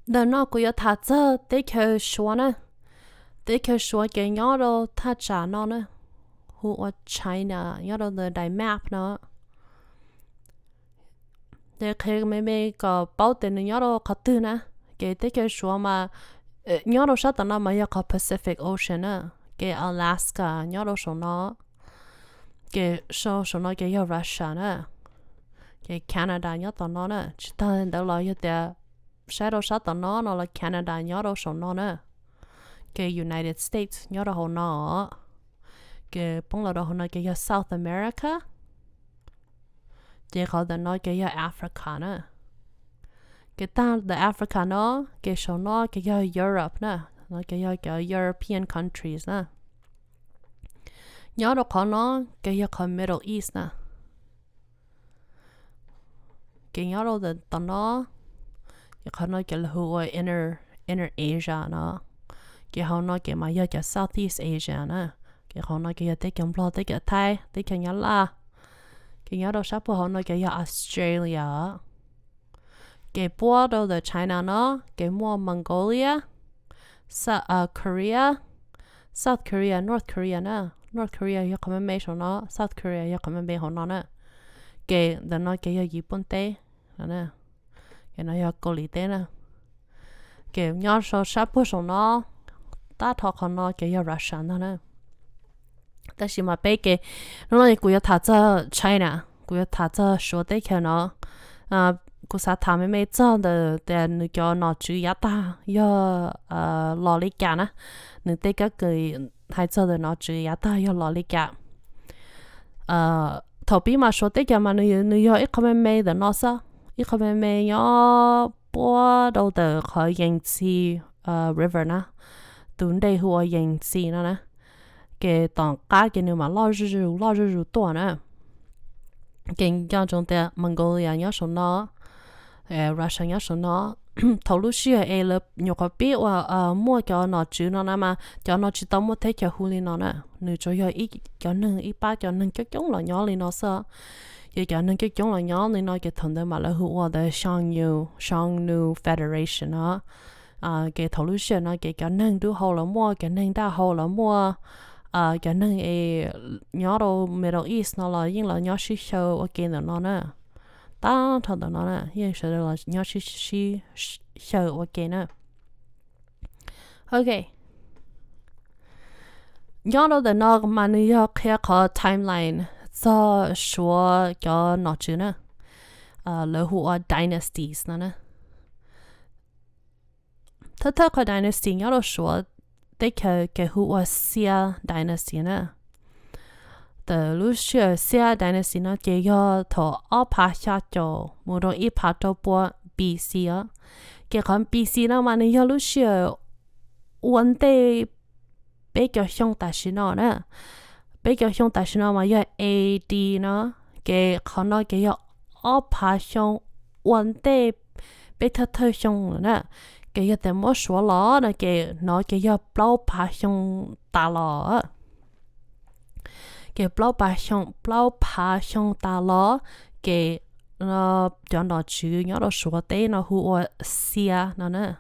Ntawm no kuv yuav tham txog teb chaws Suav na. Teb chaws Suav ces nyob rau thaj tsam no na, hu ua China, nyob rau ntawm daim map no. Ces qhia me me kom paub tias nws nyob rau qhov twg na. Ces teb chaws Suav mas nyob rau sab tom no mas yog qhov Pacific Ocean na. Ces Alaska nyob rau saum no. Ces saum no ces yog Russia na. Ces Canada nyob tom no na. Tsis tag li ntawd los yog tias saib rau sab tom no no los Canada nyob rau saum no na. Ces United States nyob rau hauv no. Ces poob los rau hauv no ces yog South America. Ces qhov ntawm no ces yog Africa na. Ces tag ntawm Africa no, ces saum no ces yog Europe na, no ces yog cov European countries na. Nyob rau qhov no ces yog qhov Middle East na. Ces nyob rau ntawm tom no, ces qhov no ces lawv hu ua Inner, Inner Asia no. Ces hauv no ces mas yog cov Southeast Asia na. Ces hauv no ces yog teb chaws Nplog, teb chaws Thaib, teb chaws Nyab Laj. Ces nyob rau sab puag hauv no ces yog Australia. Ces puab rau ntawm China no, ces muaj Mongolia, Korea, South Korea, North Korea na. North Korea yog qhov me me saum no, South Korea yog qhov me me hauv no na. Ces ntawm no ces yog Yiv Pooj teb, ces no yog Kaus Lim teb na. Ces nyob rau sab puag saum no, tab rho qhov no ces yog Russia ntag na. Tab sis mas peb ces hnub no kuv yuav tham txog China, kuv yuav tham txog Suav teb chaws no. Kuv xav tham me me txog ntawm tias nws cov nom tswv yav tag yog los li cas na, nws tej kab ke hais txog ntawm nom tswv yav tag yog los li cas. Thaum pib mas Suav teb chaws mas nws yog ib qho me me ntawm no xwb, ib qho me me nyob puab rau ntawm qhov Yangtze River na, tus ntej hu ua Yangtze no na. Ces tom qab ces nws mam loj zuj zus loj zuj zus tuaj na. Ces nco ntsoov tias Mongolia nyob saum no, Russia nyob saum no. Thaum lub sij hawm es lawv nyuam qhuav pib ua muaj cov nom tswv no na mas cov no tsis tau muaj teb chaws hu li no na. Nws tsuas yog ib cov neeg, ib pab cov neeg coob coob los nyob li no xwb. Ces cov neeg coob coob los nyob li no ces thaum ntawd mas lawv hu ua the Xiongnu, Xiongnu Federation no. Ces thaum lub sij hawm no ces cov neeg dub hau los muaj, cov neeg daj hau los muaj, cov neeg es nyob rau Middle East no los yeej los nyob sib xyaw ua ke ntawm no na. Tab nrho ntawm no na yeej sawv daws los nyob sib xyaw ua ke na. Ok, nyob rau ntawm no mas nws yog qhia qhov timeline txog Suav cov nom tswv na, lawv hu ua dynasties no na. Thawj thawj qhov dynasty nyob rau Suav teb chaws ces hu ua Xia dynasty na. Thaum lub sij hawm Xia dynasty no ces yog thaum ob phav xya caum mus rau ib phav rau pua B C os. Ces qhov B C no mas nws yog lub sij hawm ua ntej peb cov xyoo tam sim no na. Peb cov xyoo tam sim no mas yog A D no, ces qhov no ces yog ob phav xyoo ua ntej peb thawj thawj xyoo lawm na. Ces yog tias muab suav los no ces no ces yog plaub phav xyoo tas los. Ces plaub phav xyoo, plaub phav xyoo tas los, ces cov nom tswv nyob rau suav teb no hu ua Xia no na.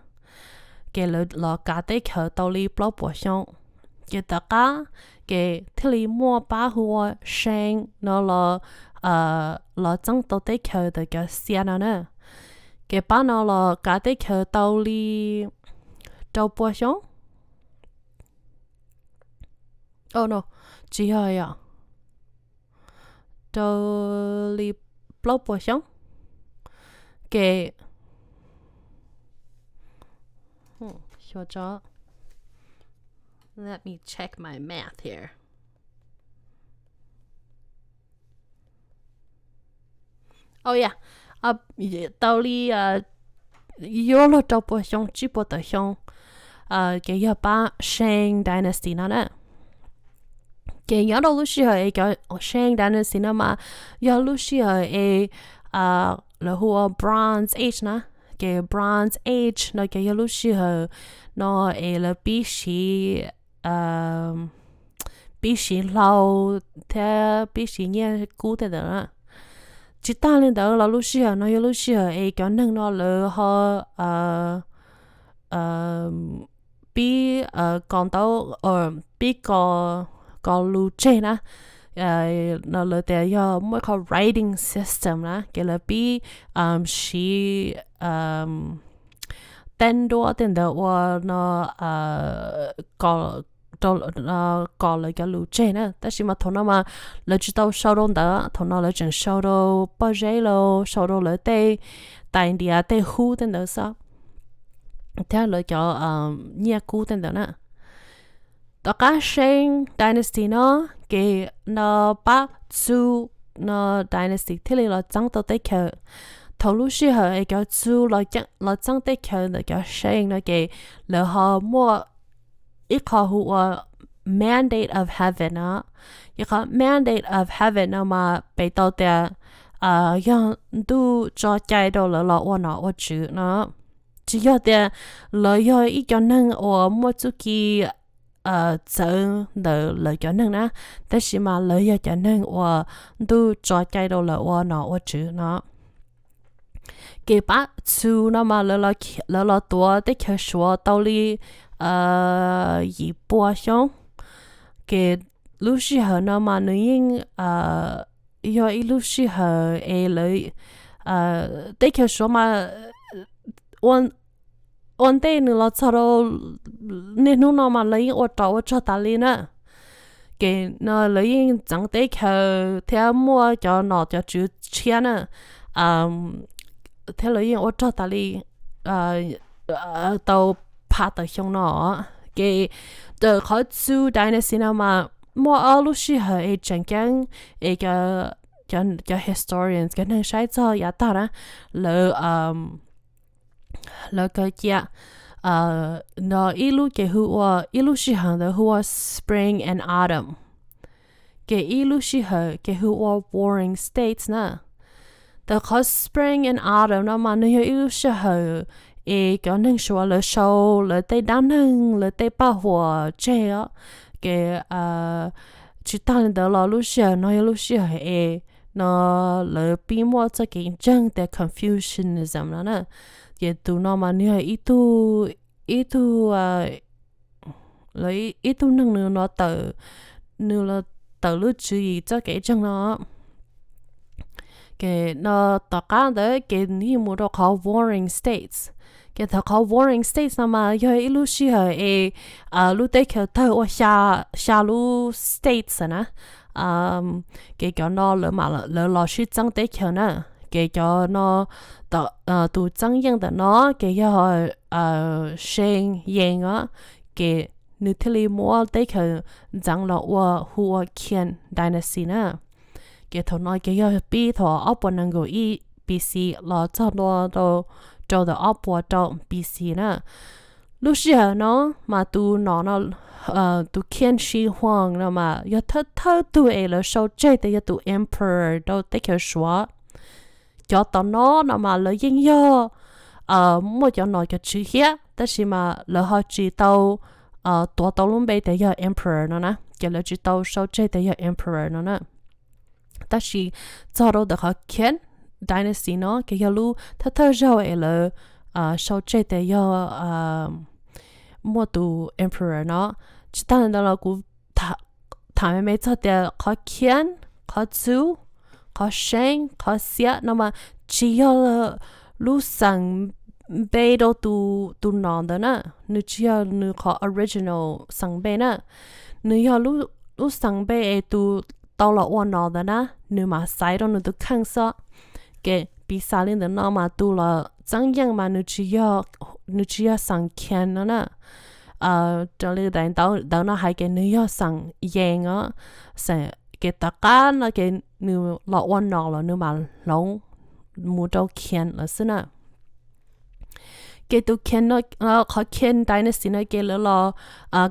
Ces lawv los kav teb chaws tau li plaub puas xyoo. Ces tom qab ces thiaj li muaj pab hu ua Shang no los, los txeeb tau teb chaws ntawm cov Xia no na. Ces pab no los kav teb chaws tau li rau puas xyoo. Oh no, tsis yog yom. Rau li plaub puas xyoo. Ces, xyuas tso. Let me check my math here. Oh yeah, tau li yuav luag rau puas xyoo, tsib puas tawm xyoo, ces yog pab Shang Dynasty no na. Ces nyob rau lub sij hawm es cov Shang Dynasty no mas yog lub sij hawm es lawv hu ua Bronze Age na. Ces Bronze Age no ces yog lub sij hawm no es lawv pib siv, pib siv hlau thiab pib siv nyiaj kub tej ntawd na. Tsis tag li ntawd los lub sij hawm no yog lub sij hawm es cov neeg no lawv ho, pib kos ntaub, pib kos, kos lus tseg na. No lawv tias yog muaj ib qho writing system na, ces lawv pib siv tej nruab tej ntawd ua no, kos lawv cov lus tseg na. Tab sis mas thaum no mas lawv tsis tau sau rau ntawd, thaum no lawv tseem sau rau pob zeb los sau rau lawv tej tais ntiav tej hub tej ntawd xwb, thiab lawv cov nyiaj kub tej ntawd na. Tom qab Shang dynasty no, ces no pab Tzu no dynasty thiaj li los txeeb tau teb chaws. Thaum lub sij hawm es cov Tzu los txeeb teb chaws ntawm cov Shang no ces lawv ho muaj ib qho hu ua mandate of heaven no. Ces qhov mandate of heaven no mas peb tau tias yog ntuj tso cai rau lawv los ua nom ua tswv no. Tsis yog tias lawv yog ib cov neeg uas muaj txuj ci txawv ntawm lawv cov neeg na, tab sis mas lawv yog cov neeg uas ntuj tso cai rau lawv ua nom ua tswv no. Ces pab Tzu no mas lawv los tuav teb chaws Suav tau li yim pua xyoo. Ces lub sij hawm no mas nws yeej yog ib lub sij hawm es lawv teb chaws Suav mas ua ntej nws los txog rau niaj hnub no mas lawv yeej ua rov ua tsog tas li na. Ces no lawv yeej txeev teb chaws thiab muaj cov nom cov tswv tshiab na, thiab lawv yeej ua rog tas li tau phav tawm xyoo no. Ces qhov Tzu dynasty no mas muaj ob lub sij hawm es tseem ceeb es cov historians, cov neeg saib txog yav tag na, lawv lawv kawm cia no ib lub ces hu ua, ib lub sij hawm ntawd hu ua Spring and Autumn, ces ib lub sij hawm ces hu ua Warring States na. Tau qhov Spring and Autumn no mas nws yog ib lub sij hawm es cov neeg Suav lawv sau lawv tej dab neeg lawv tej paj huam tseg os. Ces tsis tag li ntawd los lub sij hawm no yog lub sij hawm es no lawv pib muaj txoj kev ntseeg tias Confucianism no na. Ces tus no mas nws yog ib tug, ib tug ib tug neeg nws no tawm, nws los tawm lub tswv yim txoj kev ntseeg no. Ces no tom qab ntawd ces nws yeej mus rau qhov Warring States. Ces thaum qhov Warring States no mas yog ib lub sij hawm es lub teb chaws tawg ua xya lub states na. Ces cov no lawv los sib txeeb teb chaws na. Ces cov no, tus txeeb yeej ntawm no ces yog Shang Yang os. Ces nws thiaj li muab teb chaws ntxeev los ua hu ua Qin dynasty na. Ces thaum no ces yog pib thaum ob puas nees nkaum ib B C los txog rau thaum ob puas rau B C na. Lub sij hawm no mas tus nom no, tus Qin Shi Huang no mas yog thawj thawj tug es lawv sau tseg tias yog tus emperor rau teb chaws Suav. Cov tom no no mas lawv yeej yog muaj cov nom cov tswv thiab, tab sis mas lawv ho tsis tau tuav tau lub npe tias yog emperor no na, ces lawv tsis tau sau tseg tias yog emperor no na. Tab sis txog rau ntawm qhov Qin dynasty no ces yog lub thawj thawj zaug es lawv sau tseg tias yog muaj tus emperor no. Tsis tag li ntawd los kuv tham me me txog tias qhov Qin, qhov Tzu, qhov Shang, qhov Xia no mas tsis yog lub xeem npe rau tus nom ntawd na, nws tsis yog nws qhov original xeem npe na, nws yog lub xeem npe es tus tau los ua nom ntawd na, nws mam xaiv rau nws tus kheej xwb. Ces piv xam li ntawm no mas tus los txeeb yeej mas nws tsis yog xeem Qin no na. Raws li daim ntawv no hais ces nws yog xeem Yang os. Ces tom qab no ces nws los ua nom los nws mam hloov mus rau Qin lawm xwb na. Ces tus Qin, qhov Qin dynasty no ces lawv los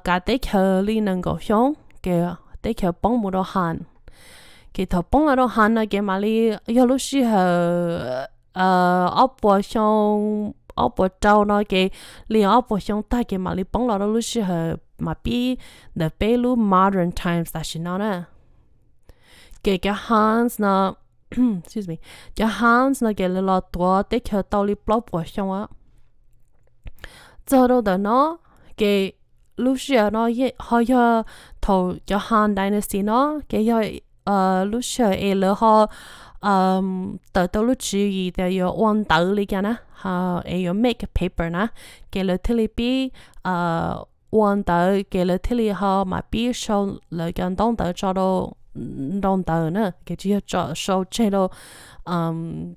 kav teb chaws li nees nkaum xyoo ces teb chaws poob mus rau Han. Ces thaum poob los rau Han no ces mam li yog lub sij hawm ob puas xyoo, ob puas rau no ces li ob puas xyoo tag ces mam li poob los rau lub sij hawm mas pib ntawm peb lub modern times tam sim no na. Ces cov Hans no, cov Hans no ces lawv los tuav teb chaws tau li plaub puas xyoo. txog rau ntawm no, ces lub sij hawm no ho yog thaum cov Han Dynasty no, ces yog lub sij hawm es lawv ho tawm tau lub tswv yim tias yuav ua ntawv li cas na, es yuav make paper na, ces lawv thiaj li pib ua ntawv, ces lawv thiaj li ho mam pib sau lawv cov ntaub ntawv tso rau ntawd na, ces tsis yog tso sau tseg rau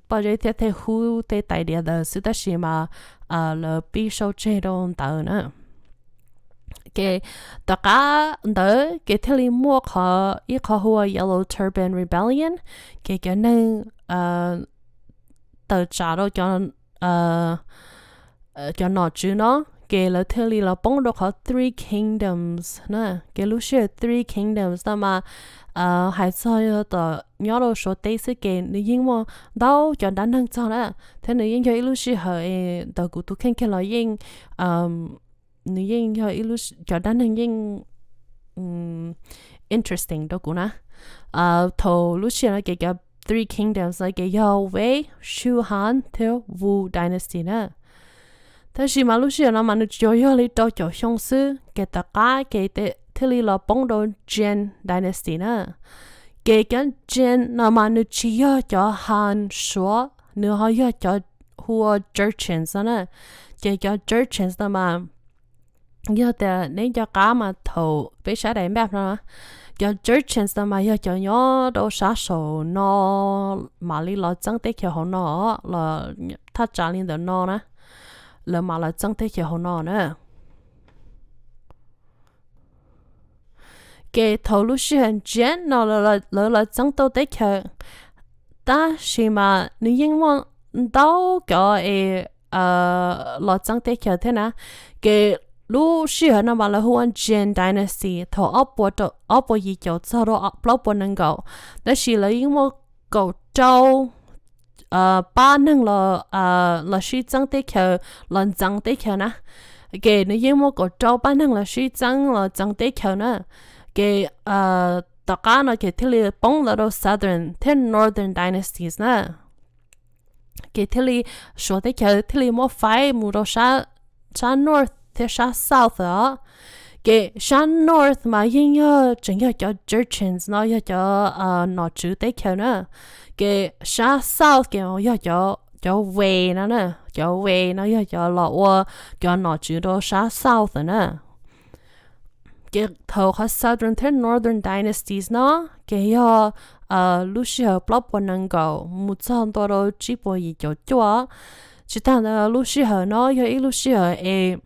pob zeb thiab tej hub tej tais diav ntawd xwb, tab sis mas lawv pib sau tseg rau ntawd na. Ces tom qab ntawd ces thiaj li muaj qhov ib qho hu ua Yellow Turban Rebellion, ces cov neeg tawm tsam rau cov nom tswv no, ces lawv thiaj li los poob rau qhov Three Kingdoms na. Ces lub sij hawm Three Kingdoms no mas hais txog yog tom nyob rau Suav teb xwb ces nws yeej muaj ntau cov dab neeg txog na, thiab nws yeej yog ib lub sij hawm es ntawm kuv tus kheej kiag los yeej nws yeej yog ib lub, cov dab neeg yeej interesting rau kuv na. Thaum lub sij hawm no ces cov Three Kingdoms no ces yog Wei, Shu, Han thiab Wu Dynasty na. Tab sis mas lub sij hawm no mas nws tsuas yog li rau caum xyoo xwb, ces tom qab ces thiaj li los poob rau Jin Dynasty na. Ces cov Jin no mas nws tsis yog cov Han Suav, nws ho yog cov hu ua Jurchens no na. Ces cov Jurchens no mas yog tias neb nco qab mas thaum peb saib daim map no, cov Jurchens no mas yog cov nyob rau sab saum no mam li los txeeb teb chaws hauv no, los thaj tsam li ntawm no na, lawv mam los txeeb teb chaws hauv no na. Ces thaum lub sij hawm Jin no lawv los txeeb tau teb chaws, tab sis mas nws yeej muaj ntau cov es los txeeb teb chaws thiab na. Ces lub sij hawm no mas lawv hu ua Jin Dynasty thaum ob puas yim caum txog rau plaub puas nees nkaum, tab sis lawv yeej muaj kaum rau pab neeg los sib txeeb teb chaws, los ntxeev teb chaws na. Ces nws yeej muaj kaum rau pab neeg los sib txeeb los ntxeev teb chaws na. Ces tom qab no ces thiaj li poob los rau Southern thiab Northern Dynasties na. Ces thiaj li Suav teb chaws thiaj li muab faib mus rau sab North thiab sab South os. Ces sab North mas yeej yog tseem yog cov Jurchens no yog cov nom tswv teb chaws na. Ces sab South ces yog cov Wei no na, cov Wei no yog cov los ua cov nom tswv rau sab South na. Ces thaum qhov Southern thiab Northern Dynasties no ces yog lub sij hawm plaub puas nees nkaum mus txog ntua rau tsib puas yim caum cuaj. Tsis tag ntawd lub sij hawm no yog ib lub sij hawm es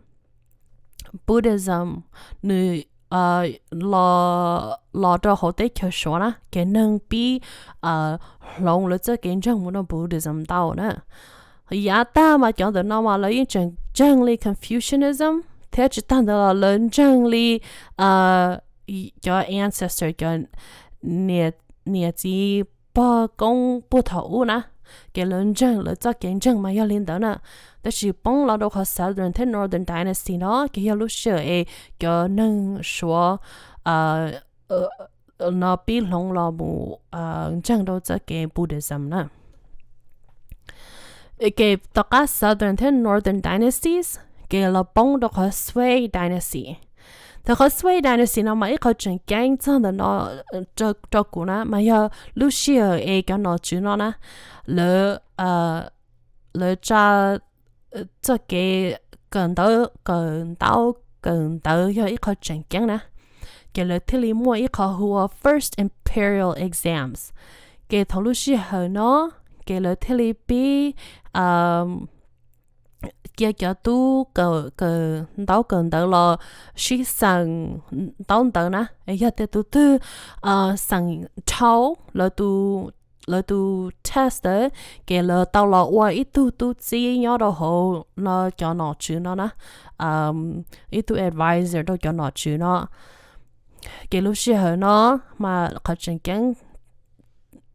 Buddhism nws los rau hauv teb chaws Suav na, ces neeg pib hloov lawv txoj kev ntseeg mus rau Buddhism ntau na. Yav tag mas cov ntawm no mas lawv yeej tseem ntseeg li Confucianism thiab tsis tag ntawd los lawv ntseeg li cov ancestor, cov niam txiv pog koob puag thaum ub na, ces lawv ntseeg, lawv txoj kev ntseeg mas yog li ntawd na. Tab sis poob los rau qhov Southern thiab Northern Dynasty no ces yog lub sij hawm es cov neeg Suav no pib hloov los mus ntseeg rau txoj kev Buddhism na. Ces tom qab Southern thiab Northern Dynasties ces los poob rau qhov Sui Dynasty. Thaum qhov Sui Dynasty no mas ib qho tseem ceeb txog ntawm no rau kuv na mas yog lub sij hawm es cov nom tswv no na, lawv, lawv tsa txoj kev kawm ntawv, kawm ntaub kawm ntawv yog ib qho tseem ceeb na. Ces lawv thiaj li muaj ib qho hu ua First Imperial Exams. Ces thaum lub sij hawm no ces lawv thiaj li pib cia cov tub kawm ntaub kawm ntawv los sib xeem ntaub ntawv na. Yog tias tus twg xeem dhau lawv tus test ntawd ces lawv tau los ua ib tug tub txib nyob rau hauv no cov nom tswv no na, ib tug advisor rau cov nom tswv no. Ces lub sij hawm no mas qhov tseem ceeb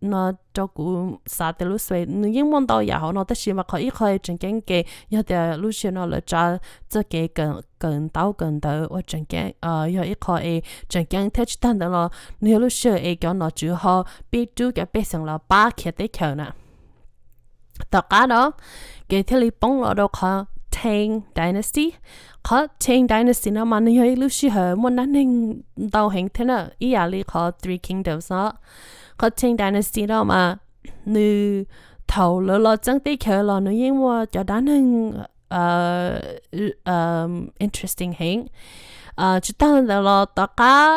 no rau kuv xav tias lub Sui, nws yeej muaj ntau yam hauv no tab sis mas qhov ib qho tseem ceeb ces yog tias lub sij hawm no lawv tsa txoj kev kawm ntaub kawm ntawv ua tseem ceeb, yog ib qho es tseem ceeb thiab tsis tag ntawd los nws yog lub sij hawm es cov nom tswv ho pib rub cov pej xeem los pab khiav teb chaws na. Tom qab no ces thiaj li poob los rau qhov Tang Dynasty. Qhov Tang Dynasty no mas nws yog ib lub sij hawm muaj dab neeg ntau heev thiab na, ib yam li qhov Three Kingdoms no. Qhov Tang Dynasty no mas nws, thaum lawv los txeeb teb chaws los nws yeej muaj cov dab neeg interesting heev. Tsis tag ntawd los tom qab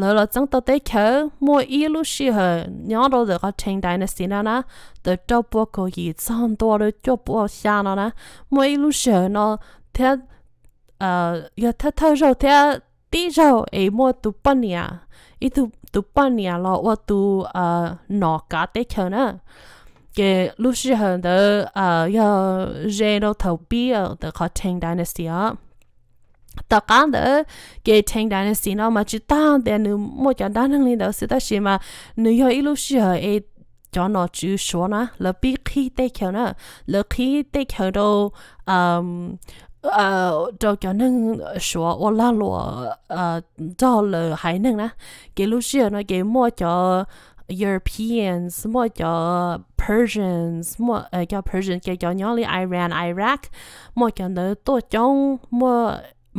lawv los txeeb tau teb chaws, muaj ib lub sij hawm nyob rau ntawm qhov Tang Dynasty no na, tawm rau pua kaum yim txog ntua rau cuaj pua xya no na, muaj ib lub sij hawm no thiab yog thawj thawj zaug thiab tib zaug es muaj tus poj niam, ib tug tus poj niam los ua tus nom kav teb chaws na. Ces lub sij hawm ntawd yog ze rau thaum pib ntawm qhov Tang Dynasty os. Tom qab ntawd ces Tang Dynasty no mas tsis tag tias nws muaj cov dab neeg li ntawd xwb tab sis mas nws yog ib lub sij hawm es cov nom tswv Suav na lawv pib qhib teb chaws na, lawv qhib teb chaws rau rau cov neeg Suav ua lag luam nrog lawv haiv neeg na. Ces lub sij hawm no ces muaj cov Europeans, muaj cov Persians, cov Persians ces cov nyob li Iran, Iraq, muaj cov ntawd tuaj coob,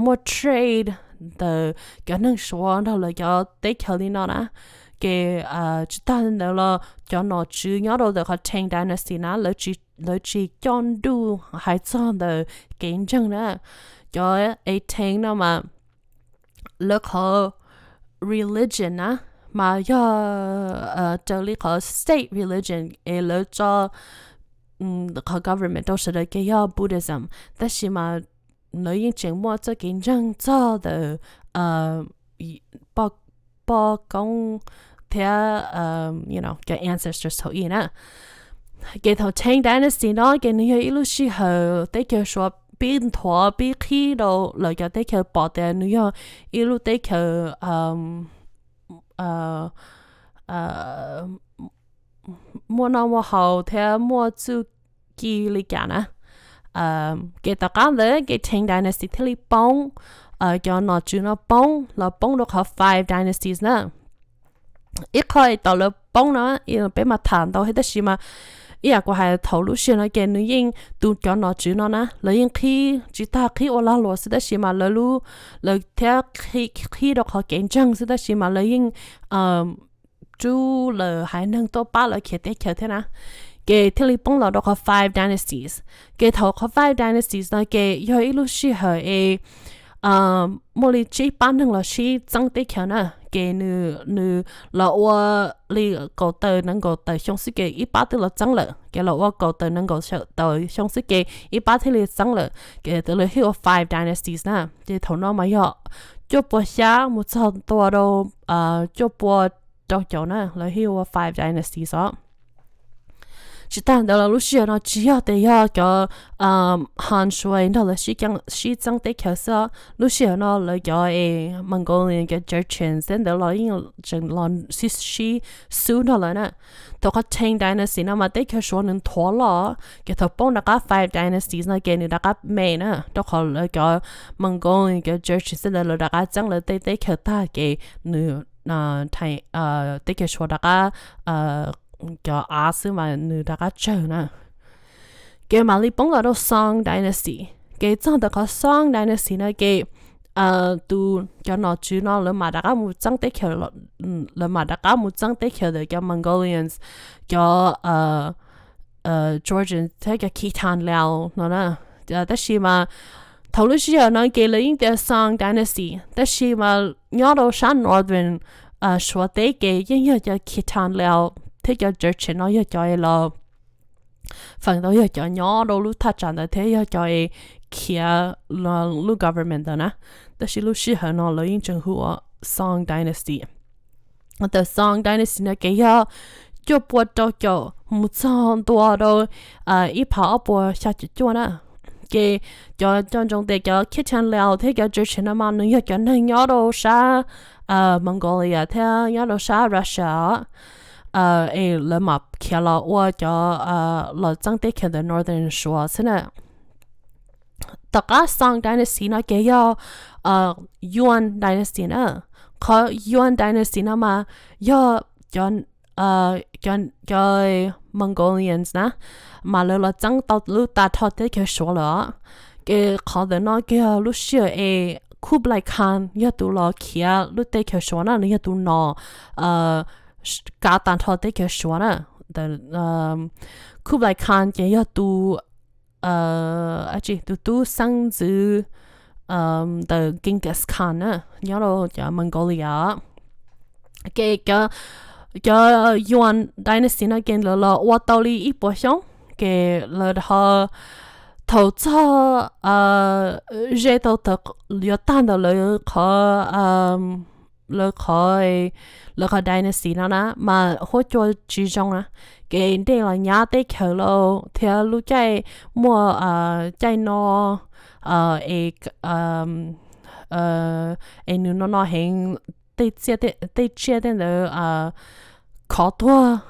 muaj trade ntawm cov neeg Suav nrog lawv cov teb chaws li no na. Ces tsis tag li ntawd los cov nom tswv nyob rau ntawm qhov Tang Dynasty na lawv tsis coj nruj hais txog ntawm kev ntseeg na. Cov Tang no mas lawv qhov religion na mas yog raws li qhov state religion es lawv tso qhov government rau sawv daws ces yog Buddhism, tab sis mas lawv yeej tseem muaj txoj kev ntseeg txog ntawm poj koob thiab cov ancestors thaum ub na. Ces thaum Tang Dynasty no ces nws yog ib lub sij hawm teb chaws Suav pib nthuav pib qhib rau lawv cov teb chaws pom tias nws yog ib lub teb chaws muaj noj muaj haus thiab muaj txuj ci li cas na. Ces tom qab ntawd ces Tang Dynasty thiaj li poob, cov nom tswv no poob los poob rau qhov Five Dynasties na. Ib qho tom lawv poob no peb mas tham ntau thiab tab sis mas ib yam kuv hais thaum lub sij hawm no ces nws yeej, tus cov nom tswv no na lawv yeej qhib tsis tag, qhib ua lag luam xwb tab sis mas lawv lub, lawv thiab qhib rau qhov kev ntseeg xwb tab sis mas lawv yeej rub lawv haiv neeg tuaj pab lawv khiav teb chaws thiab na. Ces thiaj li poob los rau qhov Five Dynasties. Ces thaum qhov Five Dynasties no ces yog ib lub sij hawm es muaj li tsib pab neeg los sib txeeb teb chaws na. Ces nws los ua li kaum tawm nees nkaum tawm xyoo xwb ces ib pab twb los txeeb lawm, ces los ua kaum tawm nees nkaum tawm xyoo xwb ces ib pab thiaj li txeeb lawm, ces lawv thiaj ua Five Dynasties na. Ces thaum no mas yog cuaj pua xya mus txog ntua rau cuaj pua rau caum na lawv thiaj ua Five Dynasties os. Tsis tag ntawd los lub sij hawm no tsis yog tias yog cov Han Sui nrog lawv sib txeeb teb chaws xwb, lub sij hawm no lawv cov es Mongolian, cov Jurchens tej ntawd los yeej tseem los sib xub nrog lawv na. Thaum qhov Tang Dynasty no mas teb chaws Suav nws nthuav loj, ces thaum poob rov qab Five Dynasties no ces nws rov qab me na, rau qhov lawv cov Mongolian, cov Jurchens tej ntawd lawv rov qab txeeb lawv tej teb chaws tag ces nws teb chaws Suav rov qab cov av xwb mas nws rov qab tsawg na. Ces mam li poob los rau Song Dynasty. Ces txog ntawm qhov Song Dynasty no ces tus, cov nom tswv no lawv mam rov qab mus txeeb teb chaws, lawv mam rov qab mus txeeb teb chaws ntawm cov Mongolians, cov Georgians thiab cov Khitan Lao no na. Tab sis mas thaum lub sij hawm no ces lawv yeej tias Song Dynasty tab sis mas nyob rau sab Northern Suav teb ces yeej yog cov Khitan Lao thiab cov Jurchen no yog cov los feem ntau yog cov nyob rau lub thaj tsam ntawd thiab yog cov es khiav lub government ntawd na. Tab sis lub sij hawm no lawv yeej tseem hu ua Song Dynasty. Thaum Song Dynasty no ces yog cuaj pua rau caum mus txog ntua rau ib phav ob pua xya caum cuaj na. Ces cov, cov ntsoov tias cov Khitan Lao thiab cov Jurchen no mas nws yog cov neeg nyob rau sab Mongolia thiab nyob rau sab Russia es lawv mam khiav los ua cov los txeeb teb chaws ntawm Northern Suav xwb na. Tom qab Song Dynasty no ces yog Yuan Dynasty na. Qhov Yuan Dynasty no mas yog cov cov Mongolians na, mas lawv los txeeb tau lub tas rho teb chaws Suav lawm. Ces qhov ntawm no kiag lub sij hawm es Kublai Khan yog tus los khiav lub teb chaws Suav na, nws yog tus nom kav tas nrho teb chaws Suav na. Kublai Khan ces yog tus tus tub xeeb ntxwv ntawm Genghis Khan na, nyob rau cov Mongolia. Ces cov Yuan dynasty no ces lawv los ua tau li ib puas xyoo, ces lawv ho thaum txog ze tau yuav tag ntawm lawv qhov lawv qhov lawv qhov dynasty no na mas huab cua tsis zoo na, ces ncej los nyab teb chaws lawm thiab lub caij muaj caij no es nws no no heev, tej tsiaj tej ntawd khov tuag,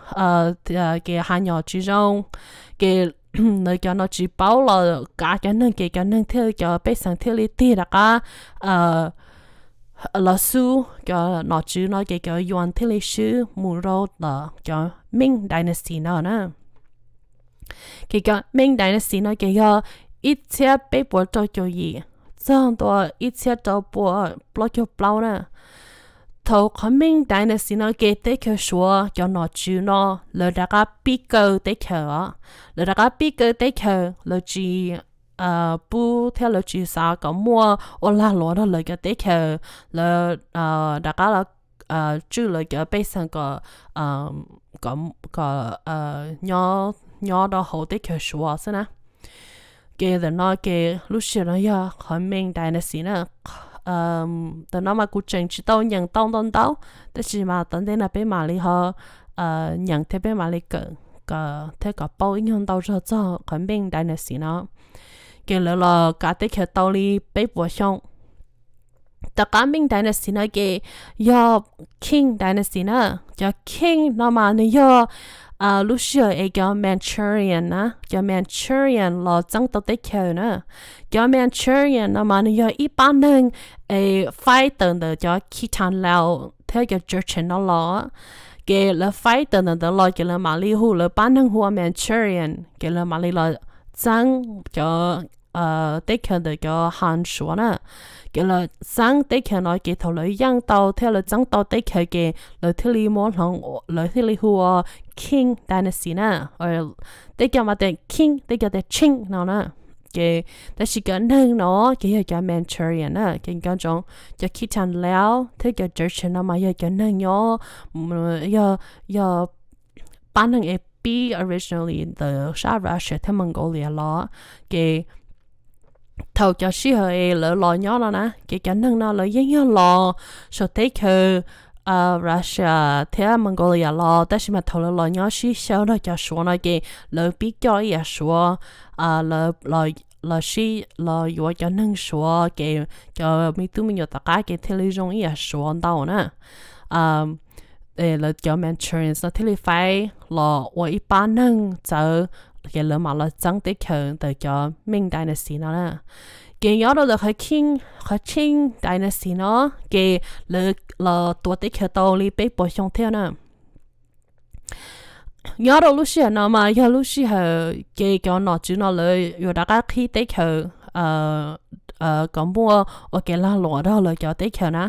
ces hav nyom tsis zoo, ces lawv cov nom tswv paub los kav cov neeg, ces cov neeg thiaj cov pej xeem thiaj li tig rov qab los xub cov nom tswv no, ces cov Yuan thiaj li swb mus rau tom cov Ming dynasty no na. Ces cov Ming dynasty no ces yog ib txhiab peb puas rau caum yim txog ntua ib txhiab rau puas plaub caug plaub na. Thaum qhov Ming dynasty no ces teb chaws Suav cov nom tswv no lawv rov qab pib kaw teb chaws os. Lawv rov qab pib kaw teb chaws, lawv tsis pub thiab lawv tsis xav kom muaj ua lag luam rau lawv cov teb chaws, lawv rov qab los tswj lawv cov pej xeem kom nyob rau hauv teb chaws Suav xwb na. Ces ntawm no ces lub sij hawm no yog qhov Ming dynasty na. Ntawm no mas kuv tseem tsis tau nyeem tau ntau ntau, tab sis mas tom ntej no peb mam li ho nyeem thiab peb mam li kawm thiab kom paub ib nyuag ntau zog txog qhov Ming dynasty no. Ces lawv los kav teb chaws tau li peb puas xyoo. Tom qab Ming dynasty no ces yog Qing dynasty na. Cov Qing no mas nws yog lub sij hawm es cov Manchurian na, cov Manchurian los txeeb tau teb chaws na. Cov Manchurian no mas nws yog ib pab neeg es faib tawm ntawm cov Khitan Lao thiab cov Jurchen no los. Ces lawv faib tawm ntawm ntawd los ces lawv mam li hu lawv pab neeg hu ua Manchurian, ces lawv mam li los txeeb cov teb chaws ntawm cov Han Suav na. Ces lawv txeeb teb chaws no ces thaum lawv yeej tau thiab lawv txeeb tau teb chaws ces lawv thiaj li muab hloov, lawv thiaj li hu ua Qing dynasty na. Tej cov mas tias Qing, tej cov tias Qing no na. Ces tab sis cov neeg no ces yog cov Manchurian na, ces nco ntsoov cov Khitan Lao thiab cov Jurchen no mas yog cov neeg nyob, yog pab neeg es pib originally ntawm sab Russia thiab Mongolia los. Ces thaum cov sij hawm es lawv los nyob no na ces cov neeg no lawv yeej yog los saum teb chaws Russia thiab Mongolia los, tab sis mas thaum lawv los nyob sib xyaw nrog cov Suav no ces lawv pib coj ib yam Suav, los sib los yuav cov neeg Suav, ces cov me tub me nyuam tom qab ces thiaj li zoo ib yam Suav ntau na. Lawv cov Manchurians no thiaj li faib los ua ib pab neeg txawv, ces lawv mam los txeeb teb chaws ntawm cov Ming dynasty no na. Ces nyob rau ntawm qhov Qing dynasty no ces lawv los tuav teb chaws tau li peb puas xyoo thiab na. Nyob rau lub sij hawm no mas yog lub sij hawm ces cov nom tswv no lawv yuav rov qab qhib teb chaws kom muaj ua kev lag luam rau lawv cov teb chaws na.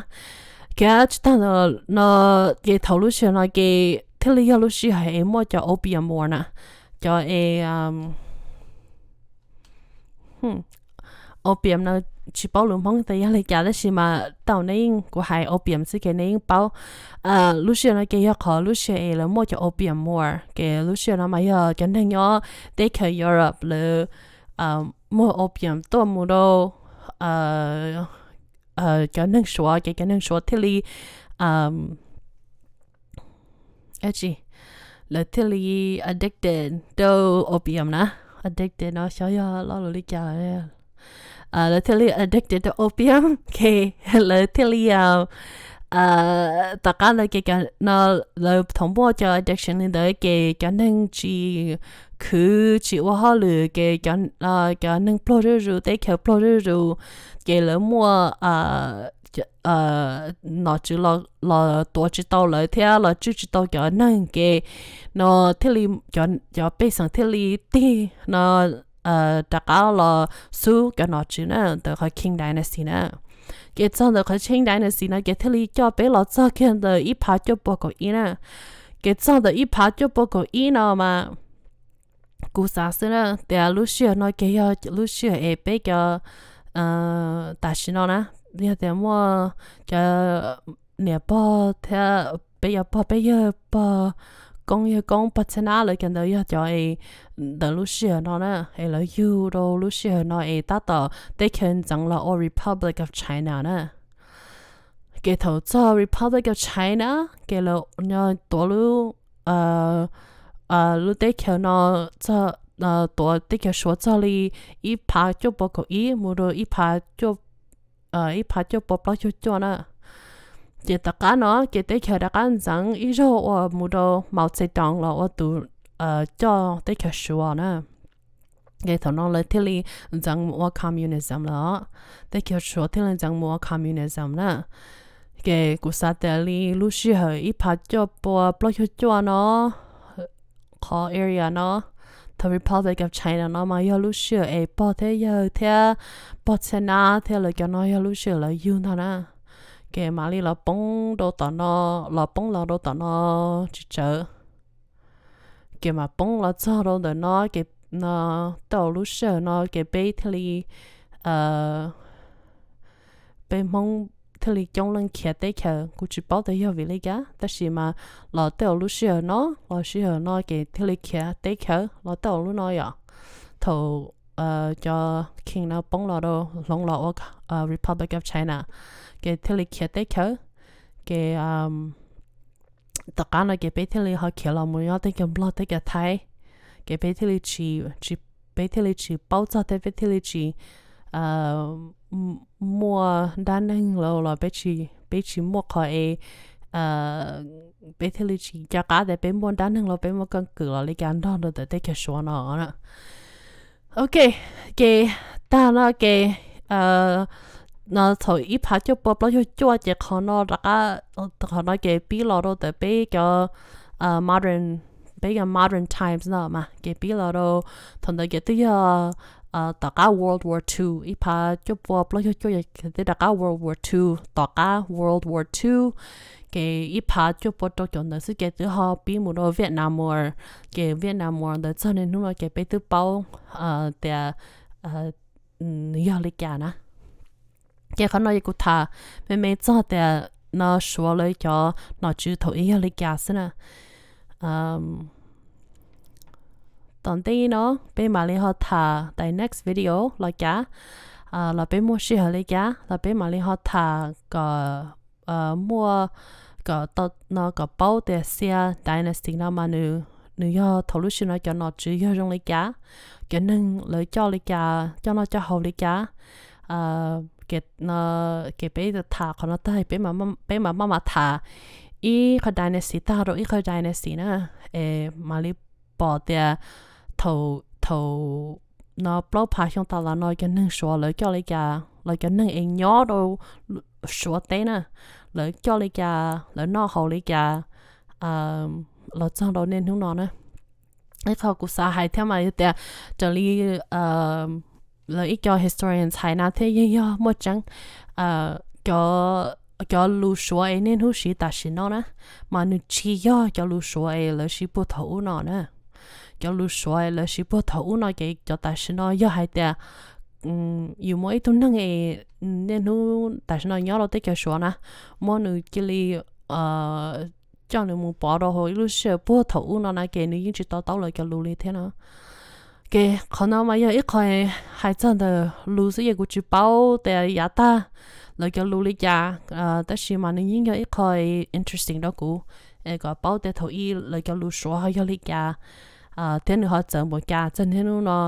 Kev tsis tag no ces thaum lub sij hawm no ces thiaj li yog lub sij hawm es muaj cov opium war na, cov es opium no tsis paub lus Hmoob tias yog li cas tab sis mas tau nej yeej, kuv hais opium xwb ces nej yeej paub. Lub sij hawm no ces yog qhov lub sij hawm es lawv muaj cov opium war, ces lub sij hawm no mas yog cov neeg nyob teb chaws Europe lawv muag opium tuaj mus rau cov neeg Suav, ces cov neeg Suav thiaj li lawv thiaj li addicted rau opium na. Addicted no xyov yog lo lus li cas. Lawv thiaj li addicted rau opium, ces lawv thiaj li tom qab ntawd ces no lawv thaum muaj cov addiction li ntawd ces cov neeg tsis khwv tsis ua hauj lwm ces cov neeg pluag zuj zus, teb chaws pluag zuj zus, ces lawv muaj nom tswv los tuav tsis tau lawv thiab los tswj tsis tau cov neeg ke no thiaj li cov pej xeem thiaj li tig no rov qab los xub cov nom tswv na ntawm qhov Qing Dynasty na. Ces txog ntawm qhov Qing Dynasty no ces thiaj li coj peb los txog kiag ntawm ib phav cuaj pua kaum ib na. Ces txog ntawm ib phav cuaj pua kaum ib no mas kuv xav xwb na tias lub sij hawm no ces yog lub sij hawm es peb cov tam sim no na yog tias muaj cov niam pog thiab peb cov pog peb yawg pog koob yawg koob pog txhiab nab lawv cov ntawd yog cov es ntawm lub sij hawm no na es lawv yug rau lub sij hawm no es tab tom teb chaws ntxeev los ua Republic of China na. Ces thaum txog Republic of China ces lawv tuav lub lub teb chaws no, tuav teb chaws Suav txog li ib phav cuaj pua kaum ib mus rau ib phav cuaj pua plaub caug cuaj na. Ces tom qab no ces teb chaws rov qab ntxeev ib zaug uas mus rau Mao Zedong los ua tus coj teb chaws Suav na. Ces thaum no lawv thiaj li ntxeev mus ua communism lawm, teb chaws Suav thiaj li ntxeev mus ua communism na. Ces kuv xav tias li lub sij hawm ib phav cuaj pua plaub caug cuaj no, qhov area no, the Republic of China no mas yog lub sij hawm es pog thiab yawg thiab pog txhiab nab thiab lawv cov no yog lub sij hawm lawv yug ntag na. Ces mam li los poob rau tom no, los poob los rau tom no tsis tsawg. Ces mam poob los txog rau ntawm no ces tej zaum lub sij hawm no ces peb thiaj li peb Hmoob thiaj li coob leej khiav teb chaws. Kuv tsis paub tias yog vim li cas tab sis mas los tej zaum lub sij hawm no, los sij hawm no ces thiaj li khiav teb chaws los tej zaum lub no yom. Thaum cov Qing no poob los rau hloov los ua Republic of China ces thiaj li khiav teb chaws. Ces tom qab no ces peb thiaj li ho khiav los mus nyob teb chaws Nplog teb chaws Thaib. Ces peb thiaj li tsis, peb thiaj li tsis paub txog thiab peb thiaj li tsis muaj dab neeg los los peb tsis muaj qhov es peb thiaj li tsis nco qab tias peb muaj dab neeg los peb muaj keeb kwm los li cas nrog rau ntawm teb chaws Suav no. Ok, ces tag no ces no thaum ib phav cuaj pua plaub caug cuaj ces qhov no rov qab, qhov no ces pib los rau ntawm peb cov modern, peb cov modern times no mas ces pib los rau thaum ntawd ces twb yog tom qab World War Two, ib phav cuaj pua plaub caug cuaj ces twb rov qab World War Two, tom qab World War Two ces ib phav cuaj pua rau caum ntawd xwb ces twb ho pib mus rau Vietnam War. Ces Vietnam War ntawd txog niaj hnub no ces peb twb paub tias nws yog li cas na. Ces qhov no kuv tham me me txog tias no Suav lawv cov nom tswv thaum ub yog li cas xwb na. Tom ntej no peb mam li ho tham the next video los cas, los peb muaj sij hawm li cas los peb mam li ho tham kom muaj, kom no kom paub tias Xia Dynasty no mas nws yog thaum lub sij hawm no cov nom tswv yog zoo li cas, cov neeg lawv coj li cas, coj noj coj haus li cas. Ces peb tham qhov no tag peb mam maj mam tham ib qho dynasty tag rau ib qho dynasty na, es mam li pom tias thaum, thaum no plaub phav xyoo tas los no cov neeg Suav lawv coj li cas, lawv cov neeg es nyob rau Suav teb na, lawv coj li cas, lawv noj haus li cas los txog rau niaj hnub no na. Ib qho kuv xav hais thiab mas yog tias raws li lawv ib co historians hais na thiab yeej yog muaj tseeb, cov lus Suav es niaj hnub siv tam sim no na, mas nws tsis yog cov lus Suav es lawv siv puag thaum ub no na. Cov lus Suav es lawv siv puag thaum ub no ces cov tam sim no yog hais tias yus muaj ib tug neeg es niaj hnub tam sim no nyob rau teb chaws Suav na, muab nws cia li coj nws mus pov rau hauv ib lub sij hawm puag thaum ub no na ces nws yeej tsis to taub lawv cov lus li thiab no. Ces qhov no mas yog ib qho hais txog ntawm lus xwb ces kuv tsis paub tias yav tag lawv cov lus li cas, tab sis mas nws yeej yog ib qho interesting rau kuv, es kom paub tias thaum ub lawv cov lus Suav ho yog li cas, thiab nws ho txawv npaum cas txog niaj hnub no,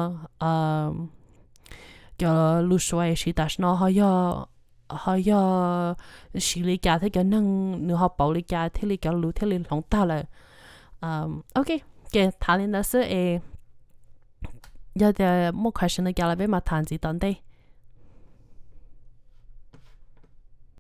cov lus Suav es siv tam sim no ho yog, ho yog siv li cas thiab cov neeg nws ho pauv li cas thiaj li cov lus thiaj li hloov tag lawm. Ok, ces tham li ntawd xwb es yog tias muaj question li cas los peb mam tham ntxiv tom ntej.